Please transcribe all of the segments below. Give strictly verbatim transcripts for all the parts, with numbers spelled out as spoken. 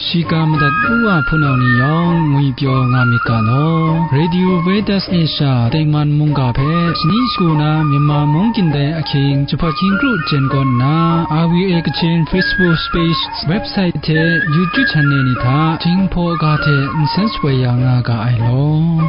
Shiga madat u wa hpunau ni yawng ngwi pyaw nga myit ga law. Radio Vedas Asia tengman mungga hpe shani shagu na Myanmar mung gindai ahkying jahpawt hkying kru jen kaw nna, R V A Kachin Facebook page, website hte YouTube channel ni hta Jinghpaw ga hte nsen shapoi ya nga ga ai law.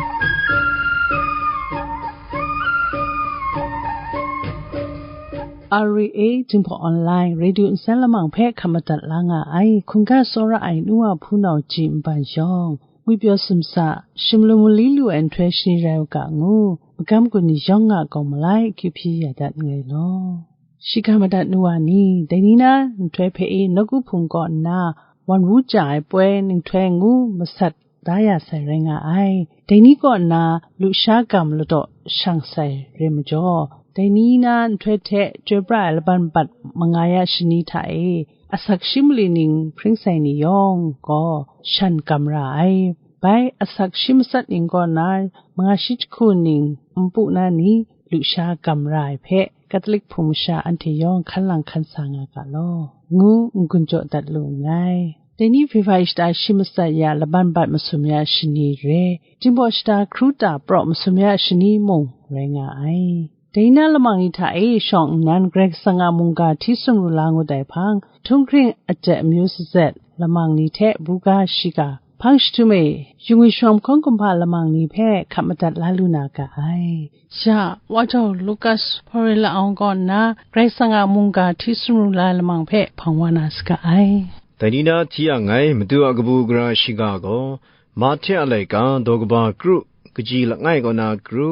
R V A Jinghpaw Online Radio nsen lamang hpe hkap madat la nga ai, hkungga tsawra ai nu wa hpunau ji nban yawng, ngwi pyaw sumsa, shim lu mali lu ai nhtoi shani rai u ga ngu, magam gun ni yawng nga kau malai, akyu hpyi ya dat nngai law. Shiga madat nu wa ni, dai ni na nhtoi hpe e nawku hpung kaw nna, wan wu ja ai poi nhtoi ngu masat da ya sai rai nga ai. Dai ni kaw nna lusha gam ladaw shang sai re majaw, dai ni na nhtoi hte chyoi pra ai laban bat manga ya shani hta e, asak shi mali ning hpring sai ni yawng gaw shan gam ra ai. Bai asak shi matsat ning kaw na manga shi jahku ning npu na ni lusha gam ra ai hpe, Katolik hpung masha anhte yawng hkan lang hkan sa nga ga law, ngu n-gun jaw dat lu nngai. Dai ni Hpehpai shata shi matsat ya laban bat masum ya shani re, Jinghpaw shata hkru ta praw masum ya shani mung rai nga ai. Dai na lamang ni hta e shawng nnan Karai Kasang a mungga hti sumru la ngut ai hpang, htunghkring aten amyu sazet lamang ni hte buga shiga hpang jahtum e, yung ai shawng hkawng kumhpa lamang ni hpe hkap madat la lu na ga ai. Sha, Wajau Lukas Hpawri la awng kaw nna, Karai Kasang a mungga hti sumru la ai lamang hpe hpang wa na saga ai. Dai ni na hti yang ngai, Madu a kabu gara shiga gaw, Mahte a laika, daw kaba kru, kaji langai kaw na kru,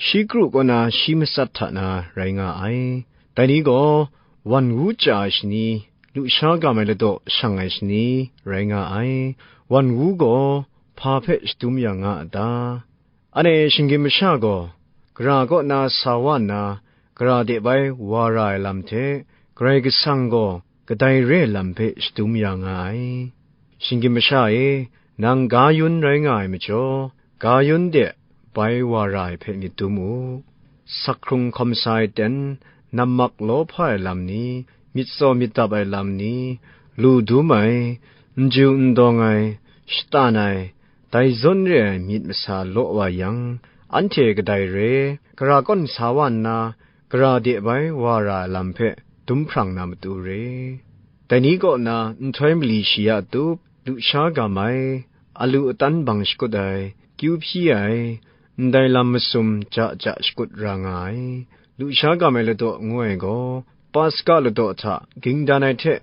shi kru kaw na shi matsat hta na rai nga ai. Dai ni gaw, wan wu ja ai shani, lusha gam ai ladaw shang ai shani, rai nga ai. Wan wu gaw, hpa hpe shadum ya nga a ta? Anhte shinggyim masha gaw, gara kaw na sa wa nna, gara de bai wa ra ai lam hte, Karai Kasang gaw kadai re ai lam hpe shadum ya nga ai. Shinggyim masha e, nang ga yun rai nga ai majaw, ga yun de bai wa ra ai hpe myit dum u. Sak hkrung hkawm sa ai ten, nammak lawhpa ai lam ni, myit tsaw myit dap ai lam ni, lu dum ai, n ju n dawng ai, shatan ai, dai zawn re ai myit masa law wa yang, anhte kadai re, gara kaw n sa wa nna, gara de bai wa ra ai lam hpe dum hprang na matu re. Dai ni kaw na nhtoi mali shi ya tup, lusha gam ai, alu atan bang shakut ai, kyu hpyi ai, ndai lam masum ja ja shakut ra nga ai. Lusha gam ai ladaw ngu ai gaw, Paska ladaw hta ging dan ai hte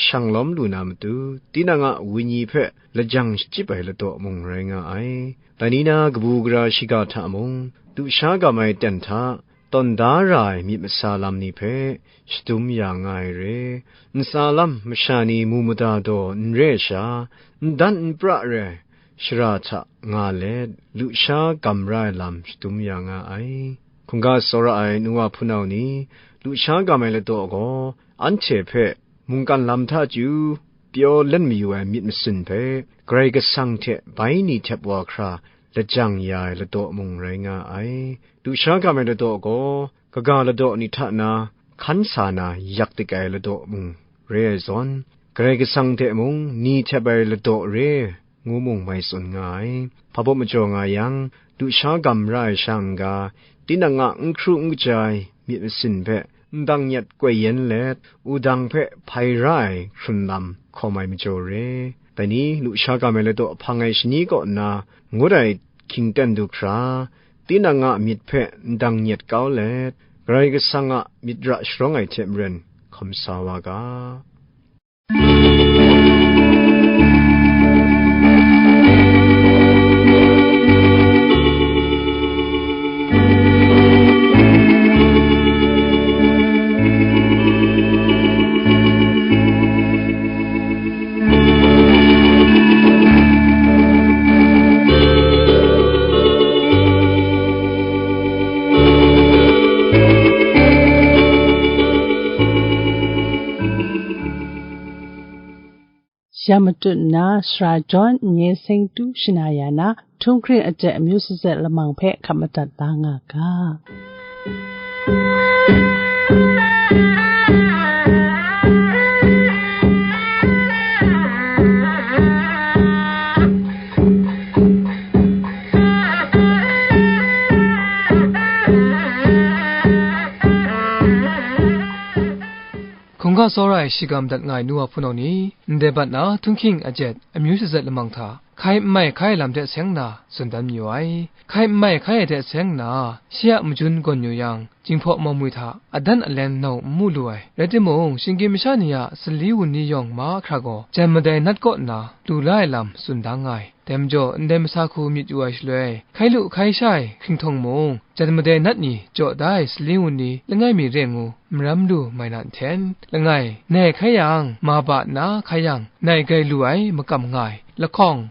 shang lawm lu na matu, tinang a wenyi hpe lajang shachyip ai ladaw mung rai nga ai. Dai ni na kabu gara shiga hta mung, lusha gam ai ten hta, tawn da ra ai myit masa lam ni hpe shadum ya nga ai re. Ntsa lam masha ni mu mada daw n re ai sha, n dan n pra re ai shara hta nga let, lusha gam ra ai lam shadum ya nga ai. Hkungga tsawra ai nu wa hpunau ni, lusha gam ai ladaw gaw, anhte hpe mungkan lam hta chyu pyaw len mayu ai myit masin hpe, Karai Kasang hte bai ni htep wa hkra lajang ya ai ladaw mung rai nga ai. Lusha gam ai ladaw gaw, kaga ladaw ni hta na hkan sa na yak dik ai ladaw mung re ai zawn, Karai Kasang hte mung ni htep ai ladaw re, ngu mung mai tsun nga ai. Hpa baw majaw nga yang, lusha gam ra ai sha n-ga, tinang a n hkru n kaja ai myit masin hpe ndang nyet koi yen let, wudang hpe hpai ra ai hkrun lam hkawm ai majaw re. Dai ni, lusha gam ai ladaw hpang ai shani kaw nna ngut ai hkying ten du hkra, tinang a myit hpe ndang nyet kau let, Karai Kasang a myit ra sharawng ai hte maren hkawm sa wa ga. Ya matut nna, Sara John Nye Seng Tu shana ya na, htunghkring aten amyu sazet lamang hpe hkap madat la nga ga. Tsawra ai shigam dat nga ai nu wa hpunau ni, ndai bat na htunghking ajet, amyu shazet lamang hta, hkai n mai hkai ai lam hte seng nna tsun dan mayu ai. Hkai n mai hkai ai hte seng nna, shi a majun gawn yu yang, Jinghpaw Mawmwi hta adan alen nau n mu lu ai. Rai timung, shinggyim masha ni a sali wunli yawng mahkra gaw, jan madai nat kaw nna lu la ai lam tsun da nga ai. Dai majaw, ndai masa hku myit yu ai shaloi, hkai lu hkai sha ai hkringhtawng mung, jan madai nat ni jaw da ai sali wunli langai mi re ngu, maram lu mai na nhten, langai, nai hkai yang, ma ba nna hkai yang, nai grai lu ai makam nga ai. Lahkawng,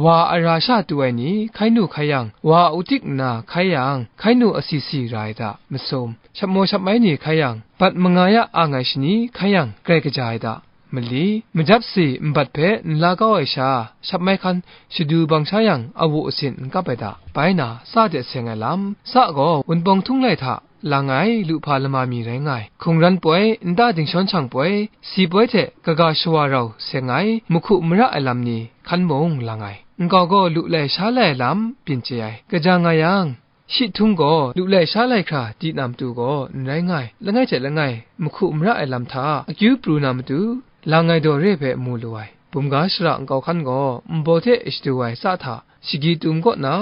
wa ara sha tu ai ni hkai nu hkai yang, wa a udik nna hkai yang, hkai nu asi si ra ai da, masum, shap maw shap mai ni hkai yang, bat manga ya ang ai shani hkai yang, grai kaja ai da, mali, majap si nbat hpe nla kau ai sha, shap mai hkan shadu bang sha yang, awu asin n kap ai da, bai na, sa de seng ai lam, sa gaw wunpawng htung lai hta, lang ai lu hpa lama mi rai nga ai. Hkungran poi, nta dingshawn shang poi, si poi hte kaga shawa rau seng ai, mahku mara ai lam ni hkan mung lang ai. Nkau gaw lu lai sha lai ai lam byin chye ai. Kaja nga yang, shi htung gaw lu lai sha lai hkra di na matu gaw n rai nga ai. Langai hte langai, mahku mara ai lam hta akyu pru na matu, lang ai daw re hpe mu lu ai. Bumga shara nkau hkan gaw nbaw hte shadu ai sa hta shagyi tum kaw na,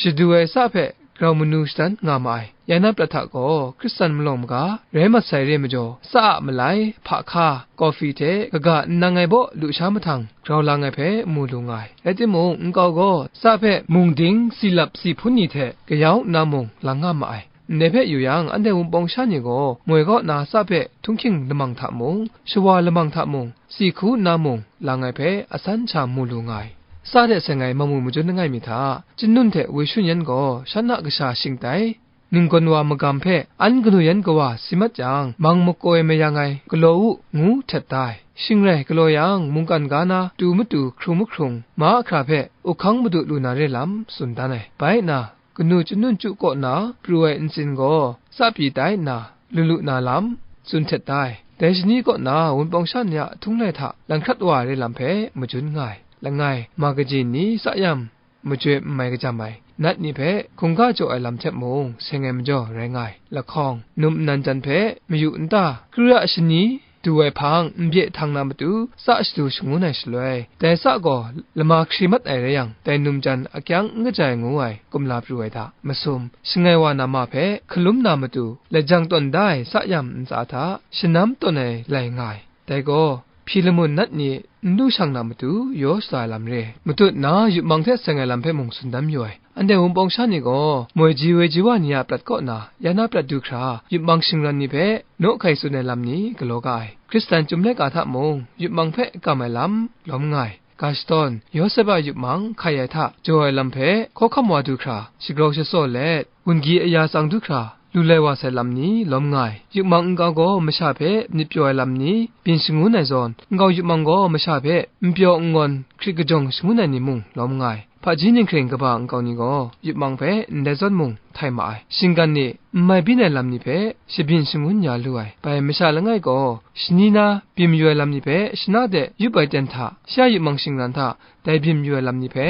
shadu ai sa hpe grau manu shadan nga ma ai. Ya na prat hta gaw, Hkristan malawng maga rai mat sai re majaw, sa a malai, hpa hka, kawfi hte kaga nnang ai baw lu sha mahtang grau lang ai hpe mu lu nga ai. Rai timung, nkau gaw sa hpe mung ding, si lap, si hpun ni hte kayau nna mung lang nga ma ai. Ndai hpe yu yang, anhte Wunpawng sha ni gaw moi kaw na sa hpe htunghking lamang hta mung, shawa lamang hta mung, si hku nna mung lang ai hpe asan sha mu lu nga ai. Sa de seng ai mamu majun langai mi hta, Chyinun hte Wishun yan gaw shan a kasha shingtai, ninggawn wa magam hpe an kanu yan kawa si mat jang, mang makoi mayang ai galaw u, ngu htet da ai. Shing rai galaw yang, mungkan ga na tu matu hkrung mahkrung, mahkra hpe uhkang madu lu na re lam tsun dan ai. Bai nna, kanu Chyinun chyu kaw na pru ai ntsin gaw, tsapyi tai nna, lu lu na lam, tsun htet da ai. Dai shani kaw na Wunpawng sha ni a htung lai hta lang hkrat wa ai re lam hpe majun nga ai. Langai, magazin ni, tsayam, majoi n mai kajam ai, nat ni hpe hkungga jaw ai lam hte mung seng ai majaw rai nga ai. Lahkawng, num nnan jan hpe mayu nta, kru ya shani, du ai hpang n bye htang na matu, sa shadu shangun ai shaloi, dai sa gaw lama hkri mat ai rai yang, dai num jan akyang n kaja ai ngu ai, kumla pru ai hta, masum, shangai wa nama hpe hkalum na matu, lajang tawn da ai sa yam ntsa hta, shanam tawn ai lai nga ai. Dai gaw, hpyi lamun nat ni n lu shang na matu, yaw sata ai lam re. Matut na, yupmang hte seng ai lam hpe mung tsun dan mayu ai. Anhte Wunpawng sha ni gaw, moi ji woi ji wa ni a prat kaw na, ya na prat du hkra, yupmang shingran ni hpe, naw hkai tsun ai lam ni galaw ga ai. Hkristan chyum laika hta mung, yupmang hpe kam ai lam lawm nga ai. Ga shadawn, Yawsep a yupmang hkai ai hta jaw ai lam hpe, hkawhkam wa du hkra, shagrau shasaw let, gunggyi aya tsang du hkra, lu lai wa sai lam ni lawm nga ai. Yupmang nkau gaw masha hpe myit pyaw ai lam ni byin shangun ai zawn, nkau yupmang gaw masha hpe npyaw nngawn hkrit kajawng shangun ai ni mung lawm nga ai. Hpaji ninghkring kaba nkau ni gaw yupmang hpe ndai zawn mung htai ma ai. Shinggan ni n mai byin ai lam ni hpe shabyin shangun ya lu ai. Bai masha langai gaw shani na byin mayu ai lam ni hpe shana de yup ai ten hta, shi a yupmang shingran hta dai byin mayu ai lam ni hpe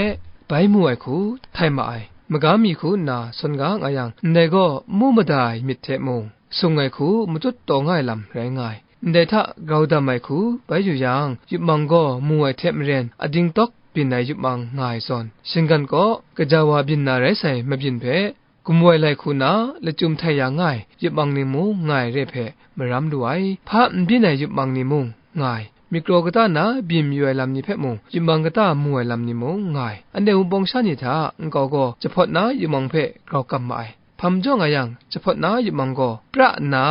bai mu ai hku htai ma ai. Maga mi hku nna sawn ga nga yang, ndai gaw mu mada ai myit hte mung, sung ai hku matut taw nga ai lam rai nga ai. Ndai hta grau dam ai hku bai yu yang, yupmang gaw mu ai hte maren ading tawk byin ai yupmang nga ai zawn, shinggan kaw kaja wa byin na rai sai mabyin hpe, gumwai lai hku na lachyum htai ya nga ai yupmang ni mung nga ai re hpe maram lu ai. Hpa n byin ai yupmang ni mung nga ai. Myit kraw kata na byin mayu ai lam ni hpe mung, yupmang kata mu ai lam ni mung nga ai. Anhte Wunpawng sha ni hta nkau gaw jahpawt na yupmang hpe grau kam ma ai. Hpa majaw nga yang, jahpawt na yupmang gaw pra nna,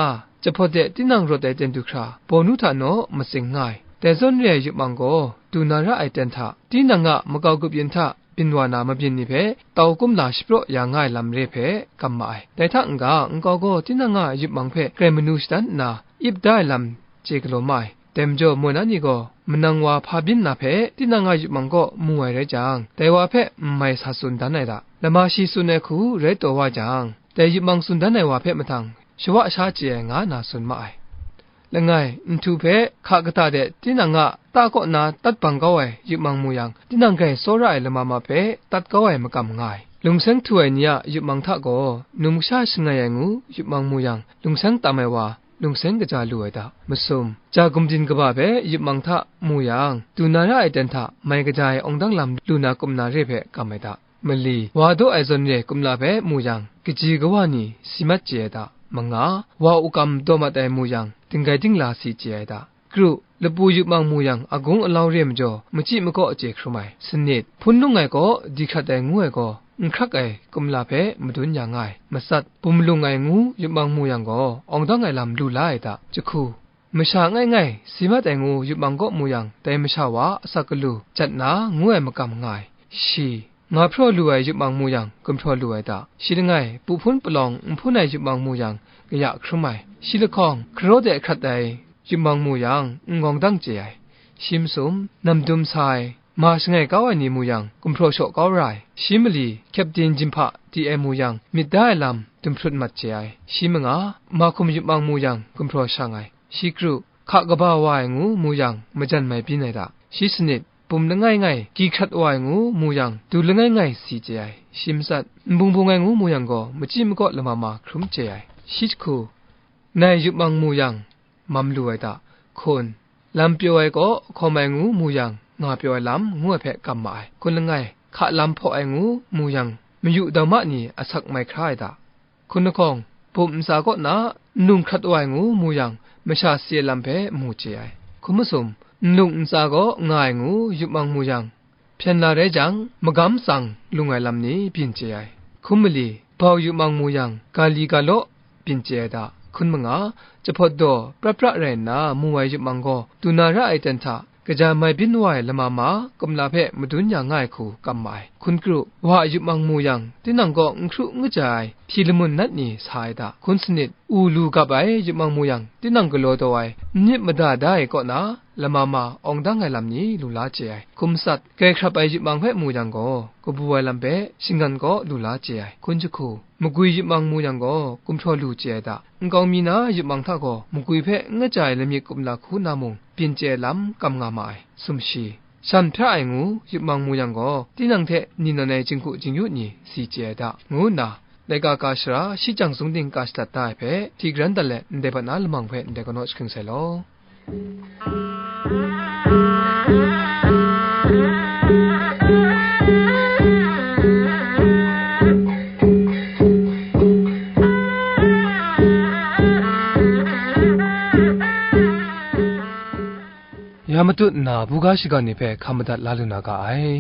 jahpawt de tinang rawt ai ten du hkra, bawnu hta naw matsing nga ai. Dai zawn re ai yupmang gaw, du na ra ai ten hta, tinang a makau gup yin hta byin wa na mabyin ni hpe tau kumla shapraw ya nga ai lam re hpe kam ma ai. Dai hta n-ga, nkau gaw tinang a yupmang hpe grai manu shadan nna, ip da ai lam chye galaw ma ai. Dai majaw, moi na ni gaw manang wa hpa byin na hpe tinang a yupmang kaw mu ai rai jang, dai wa hpe n mai sa tsun dan ai da. Lama shi tsun ai hku rai taw wa jang, dai yupmang tsun dan ai wa hpe mahtang shawa sha chye ai nga na tsun ma ai. Langai, nhtu hpe hka kata de tinang a ta kaw na tat bang kau ai yupmang mu yang, tinang grai tsawra ai lama ma hpe tat kau ai makam nga ai. Lungseng htu ai ni a yupmang hta gaw, numsha shangai ai ngu yupmang mu yang, lungseng tam ai wa, lungseng kaja lu ai da. Masum, ja gumdin kaba hpe yupmang hta mu yang, du na ra ai ten hta mai kaja ai awng dang lam lu na kumna re hpe kam ai da. Mali, wa daw ai zawn re kumla hpe mu yang, kaji kawa ni si mat chye ai da. Manga, wa ukam daw mat ai mu yang, dinggai dingla si chye ai da. Kru, lapu yupmang mu yang, agung alau re majaw, machyi makaw chye hkrum ai. Sanit, hpun lung ai kaw, di hkrat ai ngu ai gaw, n hkrak ai kumla hpe madun ya nga ai. Matsat, bum lung ai ngu yupmang mu yang gaw, awng dang ai lam lu la ai da. Jahku, masha ngai ngai si mat ai ngu yupmang kaw mu yang, dai masha wa asak galu jat na ngu ai makam nga ai. Shi, nga hpraw lu ai yupmang mu yang, gumhpraw lu ai da. Shi langai, pu hpun palawng n hpun ai yupmang mu yang, kaya hkrum ai. Shi lahkawng, hkaraw de hkrat ai yupmang mu yang, n gawng dang chye ai. Shi masum, nam dum sa ai, ma shangai kau ai ni mu yang, gumhpraw shaw kau ra ai. Shi mali, kyepdin jinghpa di ai mu yang, myit da ai lam dum hprut mat chye ai. Shi manga, mahkum yupmang mu yang, gumhpraw shang ai. Shi kru, hka kaba wa ai ngu mu yang, majan mai byin ai da. Shi sanit, bum langai ngai, gyi hkrat wa ai ngu mu yang, du langai ngai si chye ai. Shi matsat, n bung bung ai ngu mu yang gaw, machyi makaw lama ma hkrum chye ai. Shi jahku, nai yupmang mu yang, mam lu ai da. Hkun, lam pyaw ai kaw, hkawm ai ngu mu yang, nga pyaw ai lam ngu ai hpe kam ma ai. Hkun langai, hka lam hpaw ai ngu mu yang, mayu dau ma ni asak mai hkra ai da. Hkun lahkawng, bum ntsa kaw na nlung hkrat wa ai ngu mu yang, masha si ai lam hpe mu chye ai. Hkun masum, nlung ntsa kaw nga ai ngu yupmang mu yang, hpyen la rai jang, magam tsang lung ai lam ni byin chye ai. Hkun mali, bau yupmang mu yang, ga li ga law byin chye ai da. Hkun manga, jahpawt daw pra pra rai nna mu ai yupmang gaw, du na ra ai ten hta, kaja mai byin wa ai lama ma, kumla hpe madun ya nga ai hku kam ma ai. Hkun kru, wa a yupmang mu yang, tinang kaw n hkru n kaja ai hpyi lamun nat ni sa ai da. Hkun sanit, u lu gap ai yupmang mu yang, tinang galaw taw ai n myit mada da ai kaw na, lama ma awng dang ai lam ni lu la chye ai. Hkun matsat, grai hkrap ai yupmang hpe mu yang gaw, kabu ai lam hpe shinggan kaw lu la chye ai. Hkun jahku, magwi yupmang mu yang gaw, gumhpraw lu chye ai da. Nkau mi na yupmang hta gaw, magwi hpe n kaja ai lamik kumla hku na mung, byin chye ai lam kam nga ma ai. Sumshi, shan hpya ai ngu yupmang mu yang gaw, tinang hte ni nan ai jinghku jingyu ni si chye ai da, ngu nna, laika ka shara shi chyang sung ting ka shadat da ai hpe, hti garan dat let ndai bat na lamang hpe ndai kanaw jahkring sai law. Ya matut nna, buga shiga ni hpe hkam madat la lu na ga ai.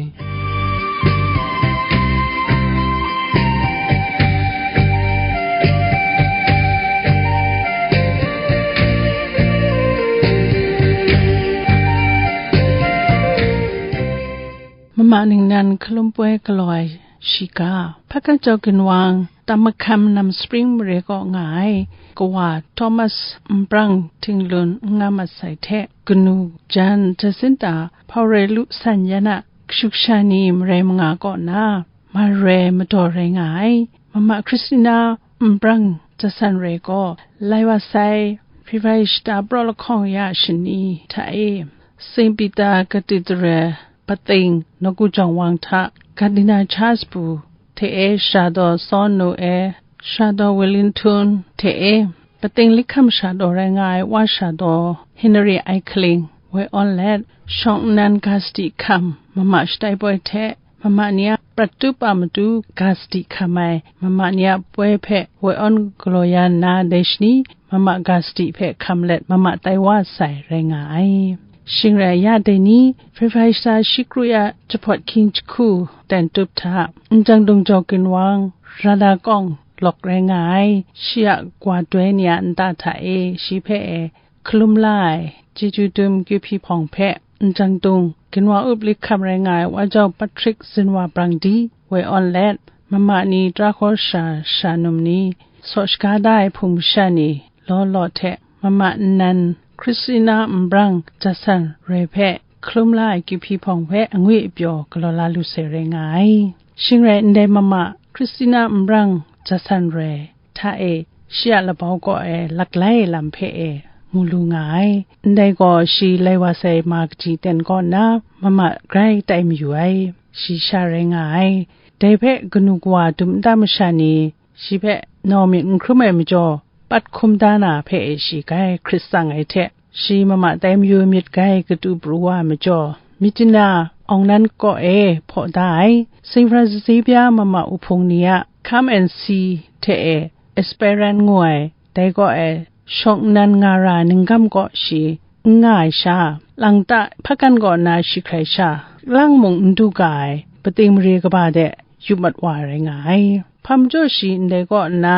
Mama ningnan hkalum poi galaw ai shiga, hpakan jau ginwang, tam mahkam nam spring mare kaw nga ai, kawa Thomas Nbrang Htinglun n nga masai hte, kanu jan Jacinta Hpaure Lu San yan a kashu kasha ni marai manga kaw na, Maroi madaw rai nga ai. Mama Christina Nbrang Jasan Roi gaw, lai wa sai, Hpri hpai shata praw lahkawng ya shani hta e, Saint Peter Cathedral, Pating, Nawku Jawng Wang hta, Cardinal Charles Pue hte e, Shadaw Saw Noel, Shadaw Wellington hte e, Pating Likham Shadaw rai nga ai Wa Shadaw Henry Aikaling, woi awn let, shawng nnan ga sadi hkam, mama shatai poi hte, mama ni a prat tup a matu ga sadi hkam ai, mama ni a poi hpe woi awn galaw ya nna, dai shani mama ga sadi hpe hkam let, mama tai wa sai rai nga ai. Shing rai ya, dai ni, Hpri hpai shata shi kru ya jahpawt hkying jahku ten tup hta, Njang Dung Jau Ginwang, Rada Kawng lawk rai nga ai, shi a gwa doi ni a nta hta e, shi hpe e, hkalum la ai, chyeju dum kyu hpyi hpawng hpe, Njang Dung, Ginwang Up Likham rai nga ai Wa Jau Patrick Zinwa Brang Di, woi awn let, mama ni, tara hkawsha sha num ni, saw shaga da ai hpung masha ni, law law hte, mama nnan Christina Nbrang Jasan Roi hpe hkalum la ai kyu hpyi hpawng hpe angwi apyaw galaw la lu sai rai nga ai. Shing rai ndai mama Christina Nbrang Jasan Roi hta e, shi a labau kaw e laklai lam hpe e mu lu nga ai. Ndai gaw shi lai wa sai ma kaji ten kaw nna, mama grai tai mayu ai, shi sha rai nga ai. Dai hpe kanu kawa dum nta masha ni shi hpe nau myit n hkrum ai majaw, pat hkum da na hpe e shi gai hkrit tsang ai hte, shi mama tai mayu myit gai katu pru wa ai majaw, Myitkyina awng nan kaw e hpaw da ai. Saint Francis Xavier mama uhpung ni a Come and See hte e Esperanza ngu ai, dai kaw e shawng nnan nga ra ai ninggam kaw shi n nga ai sha, lang ta hpakan kaw nna shi hkrai sha, lang mung n du ga ai, pating mare kaba de yup mat wa ai rai nga ai. Hpa majaw shi ndai kaw nna,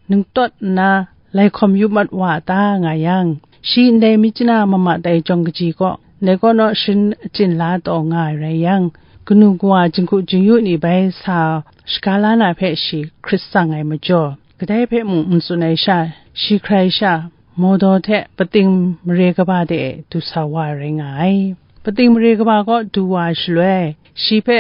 ningtawt nna, lai hkawm yup mat wa ta nga yang, shi ndai Myitkyina mama tai jawng kaji kaw, ndai kaw naw sharin achyin la taw nga ai rai yang, kanu kawa jinghku jingyu ni bai sa shaga la na hpe shi hkrit tsang ai majaw, kadai hpe mung n tsun ai sha, shi hkrai sha, mawdaw hte pating mare kaba de e du sa wa ai rai nga ai. Pating mare kaba kaw du wa ai shaloi, shi hpe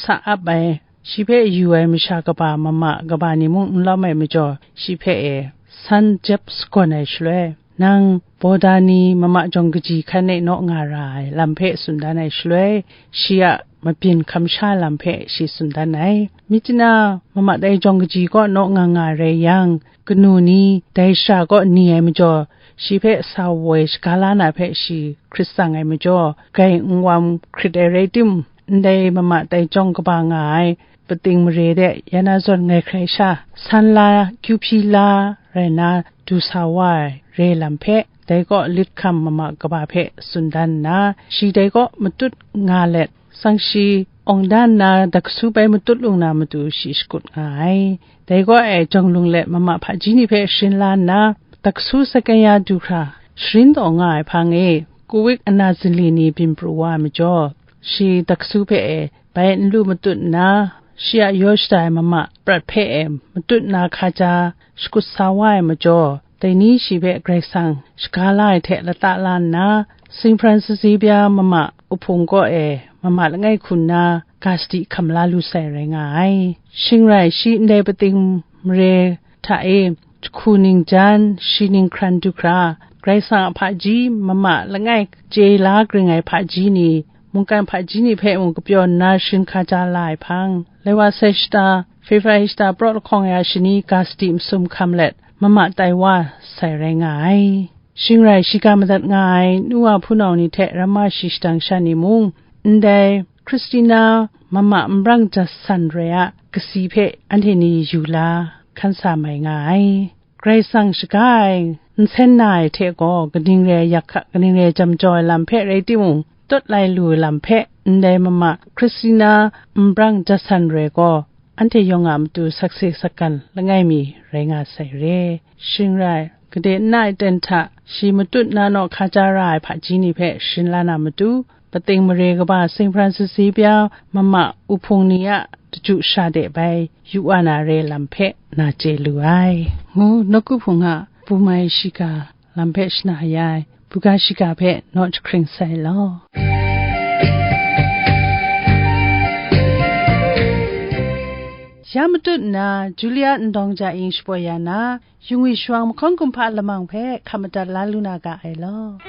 sa ap ai, shi hpe yu ai masha kaba mama kaba ni mung n lawm ai majaw, shi hpe e san jep sagawn ai shaloi, nang Bawda ni mama jawng kaji hkan e naw nga ra ai lam hpe tsun dan ai shaloi, shi a mabyin hkam sha lam hpe shi tsun dan ai. Myitkyina mama tai jawng kaji kaw naw nga nga rai yang, kanu ni dai shara kaw ni ai majaw, shi hpe sa woi shaga la na hpe shi hkrit tsang ai majaw, grai n wam hkrit ai rai tim, ndai mama tai jawng kaba nga ai pating mare de ya na zawn ngai hkrai sha, san la, kyu hpyi la rai nna du sa wa ai re lam hpe, dai kaw lit hkam mama kaba hpe tsun dan nna, shi dai kaw matut nga let, tsang shi awng da nna daksu bai matut lung na matu shi shakut nga ai. Dai kaw e jawng lung let mama hpaji ni hpe sharin la nna, daksu sakanya du hkra sharin taw nga ai hpang e, kuwik ana zinli ni byin pru wa ai majaw, shi daksu hpe e bai n lu matut nna, shi a yaw shada ai mama prat hpe e matut na hkaja shakut sa wa ai majaw, dai ni shi hpe Karai Kasang shaga la ai hte lata la nna, Saint Francis Xavier mama uhpung kaw e mama langai hku nna ga sadi hkam la lu sai rai nga ai. Shing rai, shi ndai pating mare hta e jahku ningjan, shi ninghkran du hkra, Karai Kasang a hpaji mama langai chye la gring ai hpaji ni, mungkan hpaji ni hpe mung kapyaw nna sharin hkaja la ai hpang, lai wa sai shata, February shata, praw lahkawng ya shani ga sadi masum hkam let, mama tai wa sai rai nga ai. Shing rai, shiga madat nga ai nu wa hpunau ni hte ramma shi shadang sha ni mung, ndai Christina mama nbrang jasan re a kasi hpe anhte ni yu la hkan sa mai nga ai. Karai Kasang shaga ai nsen na ai hte gaw, kaning re ai yak hka, kaning re ai jam jau ai lam hpe rai timung, tawt lai lu ai lam hpe ndai mama Christina nbrang jasan re gaw, anhte yawng a matu sakse sakgan langai mi rai nga sai re. Shing rai, gade nna ai ten hta shi matut na naw hkaja ra ai hpaji ni hpe sharin la na matu, pating mare kaba Saint Francis Xavier mama uhpung ni a daju sha de bai yu wa na re lam hpe na chye lu ai, ngu nawku hpung a bum ai shiga lam hpe shana ya ai buga shiga hpe naw jahkring sai law. Ya matut nna, Julia Ndawng Ja Ing shapoi ya na, Yungwi Shawang mahkawn kumhpa lamang hpe hkap madat la lu na ga ai law.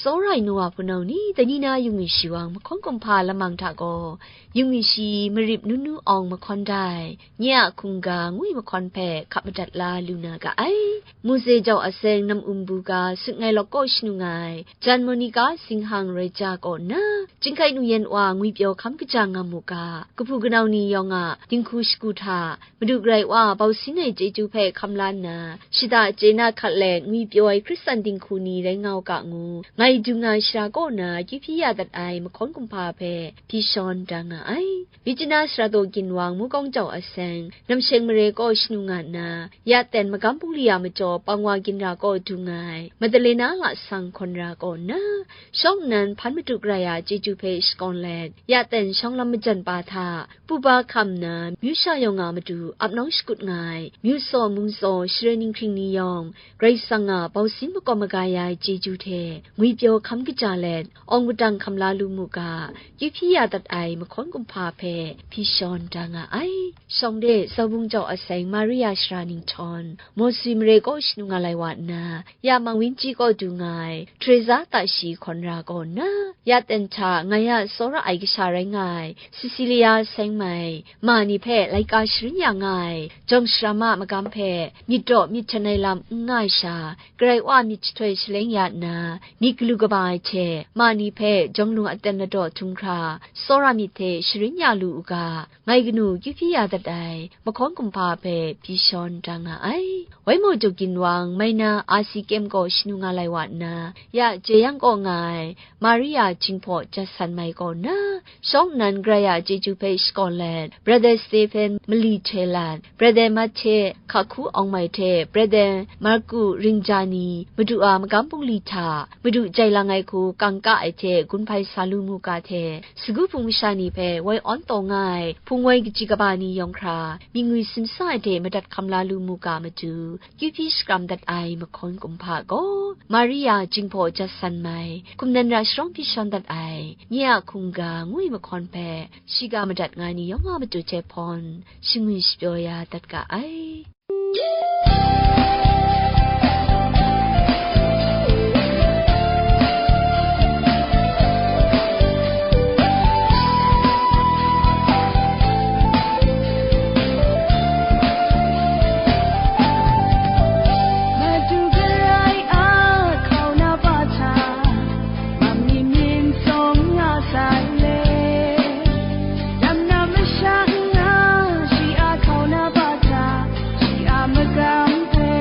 Tsawra ai nu wa hpunau ni, dai ni na Yungwi Shawang mahkawn kumhpa lamang hta gaw, Yungwi Shi Marip Nunu Awng mahkawn dai, nye a hkungga ngwi mahkawn hpe hkap madat la lu na ga ai. Muse jau a seng nam um bu ga sut ngai lawk kaw shanu nga ai, Jan Monica Singhang rai ja kaw nna, Chyinghkai Nu Yan Wa ngwipyaw hkam kaja ngam mu ga, kahpu kanau ni yawng a dinghku shagu hta, Madu Karai Wa bau sin ai chyeju hpe hkam la nna, shada chye na hkat let ngwipyaw ai Hkristan dinghku ni rai nga u ga ngu, ngai dung na shara kaw na akyu hpyi ya dat ai mahkawn kumhpa hpe hpyi shawn da nga ai. Myitkyina Sarato Ginwang Mukawng jau a seng, Namsheng mare kaw shanu nga nna, ya ten magam bungli a majaw pang wa ginra kaw dung ai, Madalena lasang hkawn ra kaw nna, shawng nnan hpan madu gara ya chyeju hpe shakawn let, ya ten shawng lam majan pa hta, puba hkam nna, myu sha yawng a matu ap nawng shakut nga ai, myu tsaw mung tsaw share ninghkring ni yawng, Karai Kasang a bau sin makawm maga ya ai chyeju hte, ngwipyaw hkam lam kaja let, awng padang hkam la lu mu ga, kyu hpyi ya dat ai mahkawn kumhpa hpe hpyi shawn da nga ai. Shawng de Zaubung jau aseng Maria shara ninghtawn, Mawswi mare kaw shanu nga lai wa nna, ya Mangwinji kaw du nga ai, Teresa ta shi hkawn ra kaw nna, ya ten hta ngai a tsawra ai kasha rai nga ai, Cecilia seng mai, ma ni hpe laika sharin ya nga ai, jawng sharam a magam hpe myit daw myit hten ai lam n nga ai sha, Karai Wa myit jahtoi shaleng ya nna, myit galu kaba ai hte, ma ni hpe jawng lung aten ladaw htum hkra, tsawra myit hte sharin ya lu u ga, ngai kanu kyu hpyi ya dat ai, mahkawn kumhpa hpe hpyi shawn da nga ai. Wai mawduk ginwang, mai na asi kyem kaw shanu nga lai wa nna, ya jeyang kaw nga ai, Maria Jinghpaw Jasan mai kaw nna, shawng nnan Karai a chyeju hpe shakawn let, Brother Stephen mali hte lat, Brother Mahthe hka hku awng mai hte, Brother Marku ringja ni, Madu a magam bungli hta, Madu jai lang ai hku kangka ai hte gun hpai sa lu mu ga hte, sagu hpung masha ni hpe woi awn taw nga ai hpung woi kaji kaba ni yawng hkra, myit ngwi simsa ai hte madat hkam la lu mu ga matu, kyu hpyi shakram dat ai mahkawn kumhpa gaw, Maria Jinghpaw Jasan mai, hkum nan ra sharawng hpyi shawn dat ai, nye a hkungga ngu ai mahkawn hpe, shiga madat nga ai ni yawng a matu hte hpawn, shangun shapyaw ya dat ga ai. Madu Karai a hkauna pa hta, mam ni myit tsawng nga sai le. Dam na masha n-ga, shi a hkauna pa hta, shi a magam hpe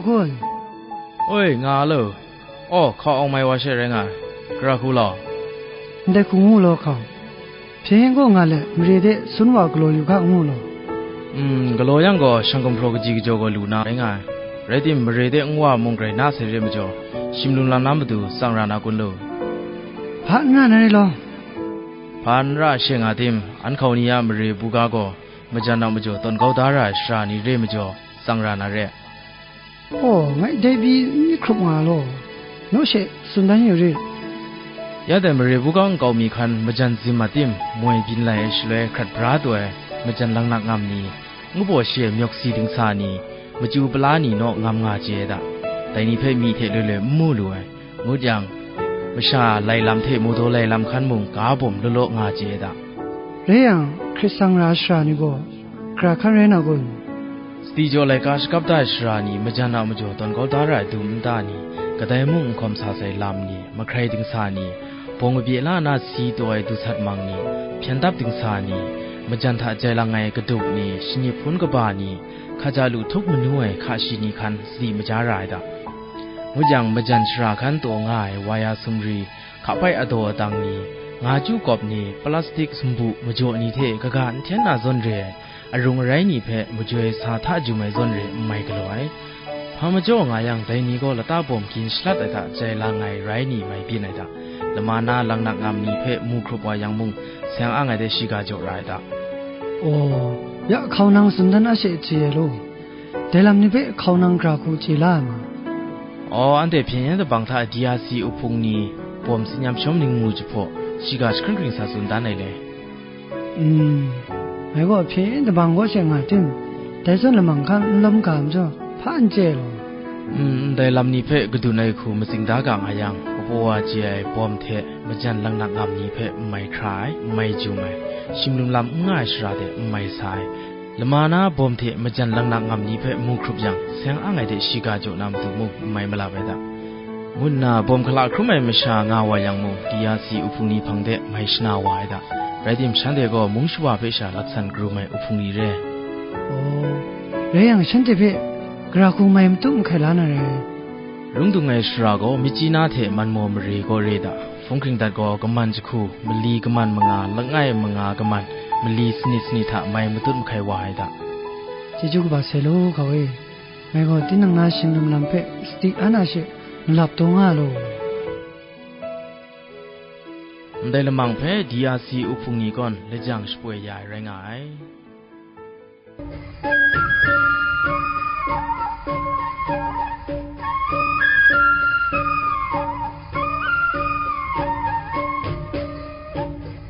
Kun. Oi, nga lo. Aw, hkau awng mai wa she rai nga ai. Gara hku law. Ndai hku ngu law hkau. Hpyen gaw nga let, mare de sun wa galaw yu ga ngu law. Mm, galaw yang gaw, shang gumhpraw kaji kajaw gaw lu na rai nga ai. Rai tim, mare de nwa mung grai na sai re majaw, shim lum lam na matu tsang ra na kun lu. Hpa n ra na re law. Hpa n ra she nga tim, an hkau ni a mare buga gaw, majan a majaw tawn kau da ra ai sara ni re majaw, tsang ra na re. Aw, ngai dai pyi n myit hkrup nga law, naw she tsun dan yu rit. Ya dai mare buga nkau mi hkan majan zim a tim, moi byin lai ai shaloi hkrat bra taw ai majan langnak ngam ni, ngu baw shi ai myawk si dingsa ni, machyu pala ni naw ngam nga chye ai da. Dai ni hpe myi hte loi loi n mu lu ai. Ngut yang, masha lai lam hte mawdaw lai lam hkan mung ga bawm law law nga chye ai da. Rai yang, hkrit sang ra ai sara ni gaw, gara hkan rai na kun? Sadi jaw laika shakap da ai sara ni majan a majaw tawn kau da ra ai dum nta ni, kadai mung n hkawm sa sai lam ni, mahkrai dingsa ni, bawng kabye la na si taw ai du sat mang ni, hpyen dap dingsa ni, majan hta jai lang ai kaduk ni, shanyi hpun kaba ni, hkaja lu htup manu ai hka shi ni hkan sadi maja ra ai da. Ngut yang, majan shara hkan taw nga ai waya sumri, hka pai adaw adang ni, nga chyu kawp ni, plastik sumbu majaw ni hte kaga n hten na zawn re ai, arung arai ni hpe majoi sa hta jum ai zawn re n mai galaw ai. Hpa majaw nga yang, dai ni gaw lata bawm gin shalat ai hta jai lang ai rai ni mai byin ai da. Lama na langnak ngam ni hpe mu hkrup wa yang mung, seng ang ai de shiga jaw ra ai da. Aw, ya hkau nang tsun dan a she chye ai law. Dai lam ni hpe hkau nang gara hku chye la ai ma? Aw, anhte hpyen yen dabang hta D R C uhpung ni bawm tsin yam shawm ning mu jahpaw, shiga jahkring kring sa tsun dan ai le. Mm, ngai gaw hpyen yen dabang kaw she nga tim, dai zawn lamang hkan n lawm ga majaw, hpa n chye ai law. Mm, ndai lam ni hpe kadun ai hku matsing da ga nga yang, kapaw wa chye ai bawm hte majan langnak ngam ni hpe n mai hkra ai, n mai jum ai, shim lum lam n nga ai shara de n mai sa ai, lama na bawm hte majan langnak ngam ni hpe mu hkrup yang, seng ang ai de shiga jaw na matu mung n mai malap ai da. Ngu nna bawm hkala hkrum ai masha nga wa yang mung, D R C uhpung ni hpang de mai shana wa ai da. Rai tim, shanhte gaw mung shawa hpe sha laksan karum ai uhpung ni re. Aw, rai yang, shanhte hpe gara hku mai matut mahkai la na rai. Lung dung ai shara gaw Myitkyina hte Manmaw mare gaw re da. Hpung hkring dat gaw kaman jahku, mali kaman manga, langai manga kaman, mali sanit sanit hta mai matut mahkai wa ai da. Chyeju kaba sai law, hkau e. Ngai gaw tinang na shim lum lam hpe sadi an a she malap taw nga law. Ndai lamang hpe D R C uhpung ni gawn lajang shapoi ya ai rai nga ai.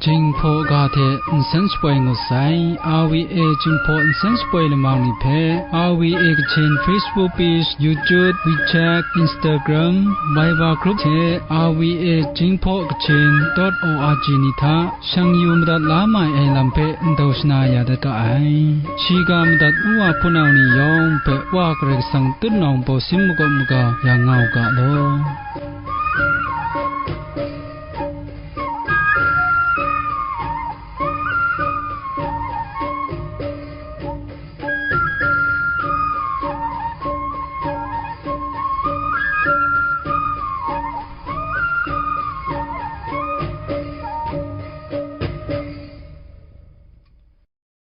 Jinghpaw ga hte nsen shapoi ngut sai. R V A Jinghpaw nsen shapoi lamang ni hpe R V A Kachin Facebook page, YouTube, WeChat, Instagram, Viber group hte R V A Jinghpaw Kachin dot O R G ni hta shang yu madat la mai ai lam hpe ndau shana ya dat ga ai. Shiga madat ngu wa hpunau ni yawng hpe Wa Karai Kasang tutnawng bawsin makawp maga ya nga u ga law.